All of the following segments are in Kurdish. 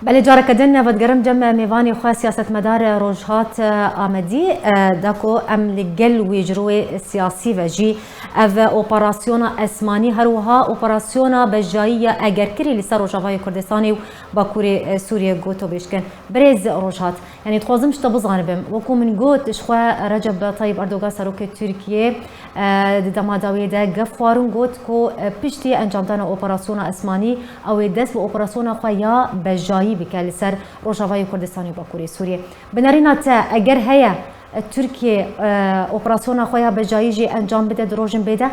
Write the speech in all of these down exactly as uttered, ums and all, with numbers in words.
Belê, careke din vedigerim cem mêvanê xwe, siyasetmedar Rojhat Amedî, e, da ku em li gel wî ji rûyê siyasî ve jî ev operasyona esmanî, her wiha operasyona bejayî ya egerkirî li ser Rojavayê Kurdistanê û Bakurê, e, Sûriyê gotobêj kin. Birêz Rojhat, yanî dixwazim ji te bizanibim, wekû min got, ji xwe Recep Tayyip Erdogan, serokê Tirkiyê, e, di dema dawiyê de gef xwarin, got ku, e, piştî encamdana operasyona esmanî, ew ê dest bi operasyona xwe ya bejayî bike li ser Rojavayê Kurdistanê û Bakurê Sûriyê. Bi nerîna te, eger heye, e, Tirkiye, e, operasyona xwe ya bejayî jî encam bide di rojên bê de?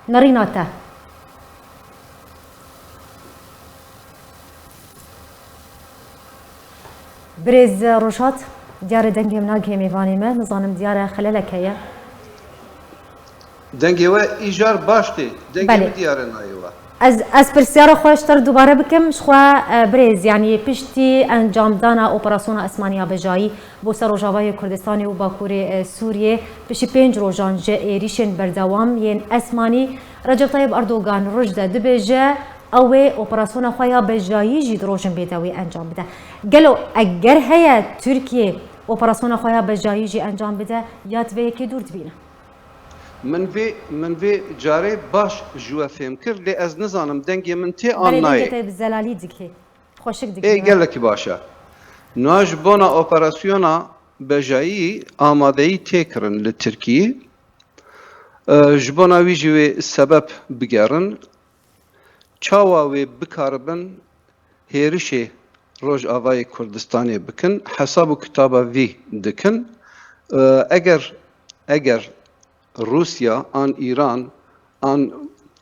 Nerîna te. Birêz Rojhat, diyare dengê min nagihê mêvanê me, nizanim diyare xelelek heye. Dengê we îcar baş tê. Dengê Belê. min diyare nayê we. Ez, ez pirsyara xwe ji te re dubare bikim, ji xwe, e, birêz, yanî piştî encamdana operasyona esmaniya bejayî bo ser Rojavayê Kurdistanê û Bakurê, e, Sûriyê, piştî pênc rojan ji êrîşên berdewam yên esmanî, Recep Tayyip Erdogan roj de dibêje, ew ê operasyona xwe ya bejayî jî di rojên bê de wê encam bide. Gelo eger heye Tirkiye operasyona xwe ya bejayî jî encam bide, ya di vê yekê dûr dibîne? Min vê, min vê carê baş ji we fêm kir, lê ez nizanim dengê min tê an Belê, dengê nayê. te bi zelalî digihê. Xweşik Ê, digihê. gelekî baş e. Niha ji bona operasyona bejayî amadeyî tê kirin li Tirkiyê. E, ji bona wî jî wê sebeb bigerin. Çawa wê bikaribin hêrişê Rojavayê Kurdistanê bikin, hesab û kitaba vî dikin. E, eger, eger Rûsya an Îran an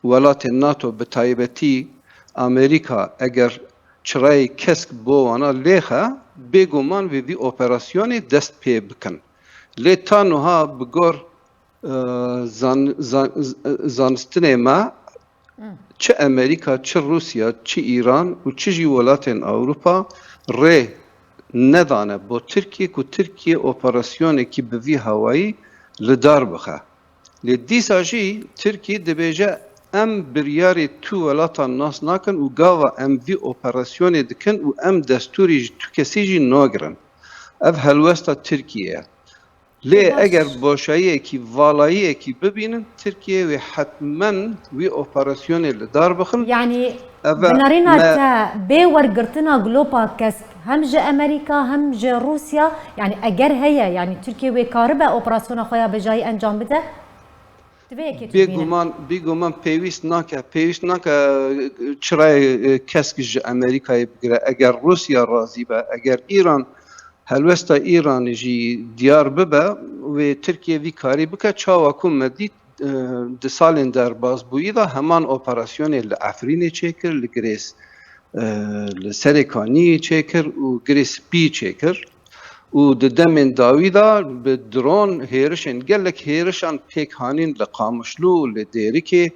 welatên nato, bi taybetî Amerîka, eger çirayê kesk bo wana lêxe, bêguman wê vî operasyonê dest pê bikin. Lê ta nuha bi gor, e, zan-, zan-, z-, zanistinê me, Hmm. çi Amerîka, çi Rûsya, çi Îran û çi jî welatên Ewropa rê nedane bo Tirkiye ku Tirkiye operasyonekî bi vî hawayî li dar bixe. Lê dîsa jî Tirkiye dibêje, em biryarê tu welatan nas nakin û gava em vî operasyonê dikin û em destûrî ji tu kesî jî nagirin. Ev helwesta Tirkiye ye. Lê Baş. eger boşayiyekî, valayiyekî bibînin, Tirkiye wê hetmen wî operasyonê li dar bixin. Yanî Ev e binarîna me- te bê wergirtina glopa kesk hem ji Amerîka hem ji Rûsya, yanî eger heye, yanî Tirkiye wê karibe operasyona xwe ya bejayî encam bide? Divê yekê tu bîne. Bêguman, bêguman pêwîst nake, pêwîst nake, e, çirayê, e, kesk ji Amerîkayê bigire. Eger Rûsya razî be, eger Îran, helwesta Îranê jî diyar bibe, wê Tirkiye vî karî bike. Çawa ku me dît, e, di salên derbas bûyî de heman operasyonê li Efrînê çêkir, li Girês, e, li Serê Kaniyê çêkir û Girê Spî çêkir. Û di demên dawî de bi dron hêrişên, gelek hêrişan pêk hanîn li Qamişlo û li Dêrikê.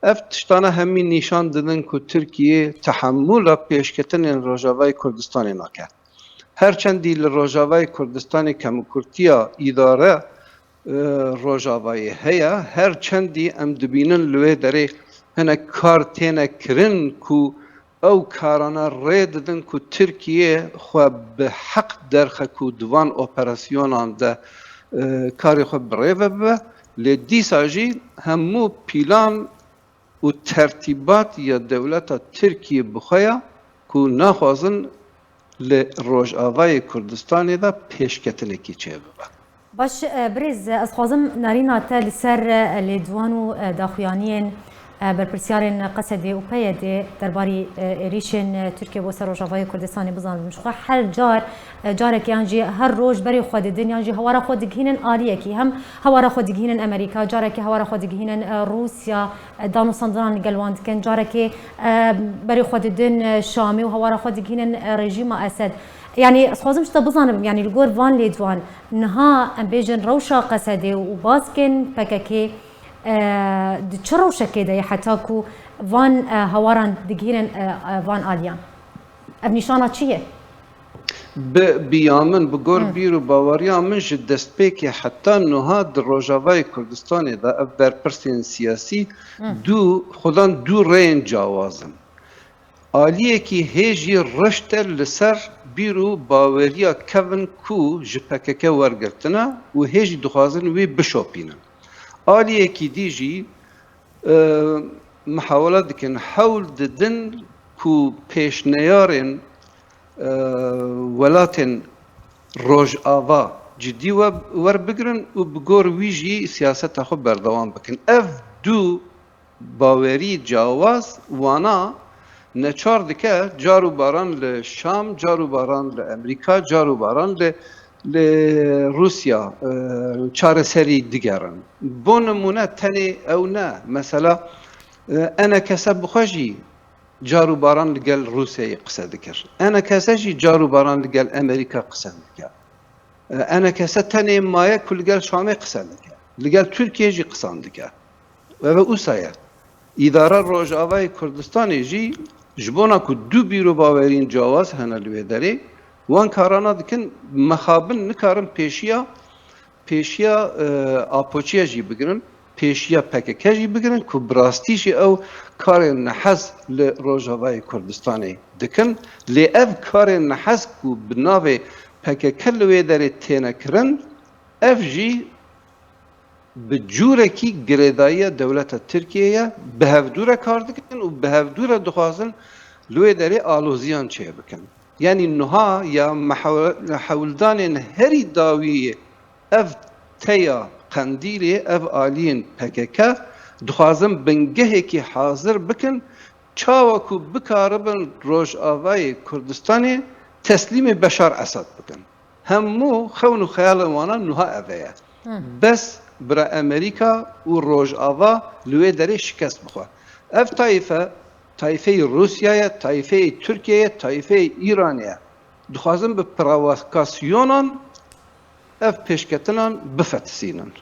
Ev tiştana hemî nîşan didin ku Tirkiye tehemûla pêşketinên Rojavayê Kurdistanê nake. Her çendî li Rojavayê Kurdistanê kemûkurtiya îdare, e, Rojavayê heye, her çendî em dibînin li wê derê hinek kar têne kirin ku ew karana rê didin ku Tirkiye xwe bi heq derxe ku di van operasyonan de, e, karê xwe bi rê ve bibe. Lê dîsa jî hemû pîlan û tertîbat ya dewleta Tirkiye bi xwe ya ku naxwazin li Rojavayê Kurdistanê de pêşketinekî çêbibe. Baş, e, birêz, e, ez xwazim nerîna te li ser, e, lêdwan û, e, daxuyaniyên, e, berpirsiyarên Qesedê û P Y D'ê derbarî, e, êrîşên, e, Tirkiye bo ser Rojavayê Kurdistanê bizanibim. Ji xwe her car, e, carekê yan jî her roj berê xwe didin yan jî hewara xwe digihînin aliyekî. Hem hewara xwe digihînin Amerîka, carekê hewara xwe digihînin, e, Rûsya, e, danûstandinan li gel wan dikin. Carekê, e, berê xwe didin, e, Şamê û hewara xwe digihînin, e, rejîma Esed. Yanî, ez xwazim ji te bizanim, yanî li gor van lêdwan, niha em bêjin rewşa Qesedê û baskên P K K, e, di çi rewşekê de ye heta ku van, e, hewaran digihînin, e, e, van aliyan? Ev nîşana çi ye? Bi, bi ya min, bi gor Hı. bîr û baweriya min ji destpêkê heta niha di Rojavayê Kurdistanê de ev berpirsên siyasî Hı. du, xudan du rêyên cawaz in. Aliyekî hê jî rişt e li ser bîr û baweriya kevin ku ji P K K wergirtine û hê jî dixwazin wî bişopînin. Aliyekî dî jî, e, mihawele dikin, hewl didin ku pêşneyarên, e, welatên Rojava cidî we-, werbigirin û bi gor wî jî siyaseta xwe berdewam bikin. Ev du bawerî cawaz wana neçar dike, car û baran li Şam, car û baran li Amerîka, car û baran li, li Rûsya, e, çareserî digerin. Bo nimûne tenê ew ne. Mesela, e, enekese bi xwe jî car û baran li gel Rûsyayê qise dikir. Enekese jî car û baran li gel Amerîka qise dike. E, enekese tenê maye ku li gel Şamê qise dike. Li gel Tirkiyê jî qisan dike. Ev e wisa ye. Îdara Rojavayê Kurdistanê jî ji bona ku du bîr û baweriyên cawaz hene li wê derê, wan karana dikin, mixabin nikarin pêşiya, pêşiya, e, Apoçiya jî bigirin, pêşiya P K K jî bigirin ku bi rastî jî ew karên nehez li Rojavayê Kurdistanê dikin. Lê ev karên nehez ku bi navê P K K li wê derê têne kirin, ev jî bi cûrekî girêdayiya dewleta Tirkiyê ye, bi hevdû re kar dikin û bi hevdû re dixwazin li wê derê aloziyan çêbikin. Yanî nuha ya mehew-, hewldanên herî dawî ev teya Qendîlê, ev aliyên P K K dixwazin bingehekî hazir bikin, çawa ku bikaribin Rojavayê Kurdistanê teslîmê Beşar Esad bikin. Hemû xewn û xeyalên wana nuha ev e ye. Hı. Bes bira Amerîka û Rojava li wê derê şikest bixwe. Ev tayfe, tayfeyê Rûsya ye, tayfeyê Tirkiye ye, tayfeyê Îranê ye. Dixwazin bi provokasyonan ev pêşketinan bifetisînin.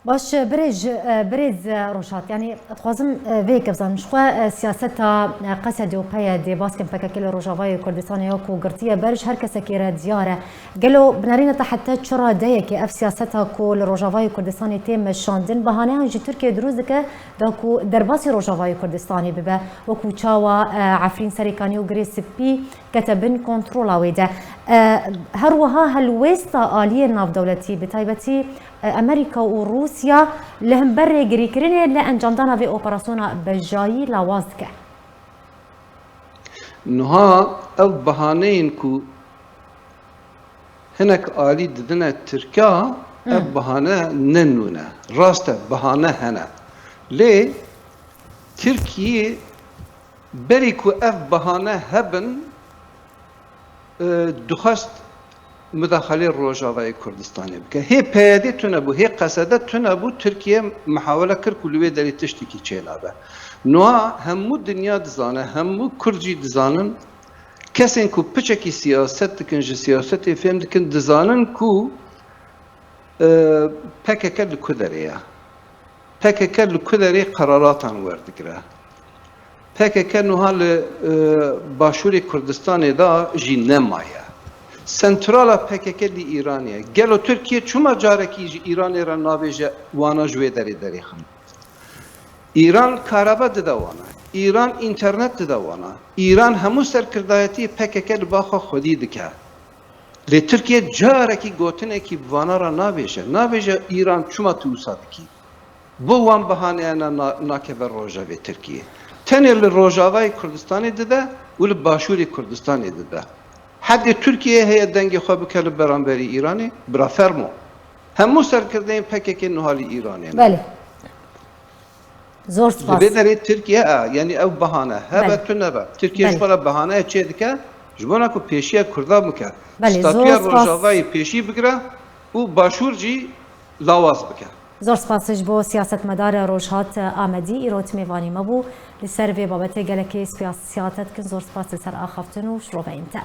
Baş, birêz, e, birêz, e, Rojhat, yanî dixwazim, e, vê yekê bizanim. Ji xwe, e, siyaseta, e, Qesedê û P Y D'ê, baskin P K K li Rojavayê Kurdistanê ya ku girtiye ber, ji her kesekê re diyar e. Gelo bi nerîna te heta çi radeyekê ev siyaseta ku li Rojavayê Kurdistanê tê meşandin, bahaneyan ji Tirkiye dirûst dike da ku derbasî Rojavayê Kurdistanê bibe, wekû çawa, e, Efrîn, Serêkanî û Girê Spî kete bin kontrola wê de. E, her wiha helwêsta aliyên navdewletî, bi taybetî, e, Amerîka û Rûsya li hember rêgirîkirinê li encamdana vê operasyona bejayî lawaz dike. Niha ev bahaneyên ku hinek alî didine Tirka, ev Hı. bahane ne nû ne. Rast e, bahane hene. Lê Tirkiye berî ku ev bahane hebin, e, dixwest mudaxalê Rojavayê Kurdistanê bike. Hê P Y D tune bû, hê Qesede tune bû, Tirkiye mihawele kir ku li wê derê tiştekî çênabe. Niha hemû dinya dizane, hemû Kurd jî dizanin, kesên ku piçekî siyaset dikin, ji siyasetê fêm dikin, dizanin ku, e, P K K li ku derê ye. P K K li ku derê qeraratan werdigire. P K K niha li, e, başûrê Kurdistanê de jî nemaye. Sentrala P K K li Îranê ye. Gelo Tirkiye çima carekî ji Îranê re nabêje wana ji wê derê derêxin? Îran karaba dide wana. Îran înternet dide wana. Îran hemû serkirdayetiyê P K K li ba xwe xwedî dike. Lê Tirkiye carekî gotinekî bi vana re nabêje. Nabêje Îran çima tu wisa dikî? Bo wan bahaneyana na-, nakeve rojevê Tirkiyê. Tenê li Rojavayê Kurdistanê dide û li Başûrê Kurdistanê dide. Hedê Tirkiye heye dengê xwe bike li beramberî Îranê? Bira fermo. Hemû serkirdeyên P K K niha li Îranê ne. Belê. Zor spas. Li vê derê Tirkiye, e, yanî ew bahane hebe Belê. tu nebe. Tirkiye ji Belê. xwe re bahaneye çê dike, ji bona ku pêşiya Kurdan bike. Belê, Statûya zor spas. Rojavayê pêşî bigire û Başûr jî lawaz bike. Zor spas ji bo siyasetmedar Rojhat Amedî, îro mêvanî me bû. Li ser vê babetê gelekê spas-, siyaset dikin. Zor spas li ser axaftin û şiroveyên te.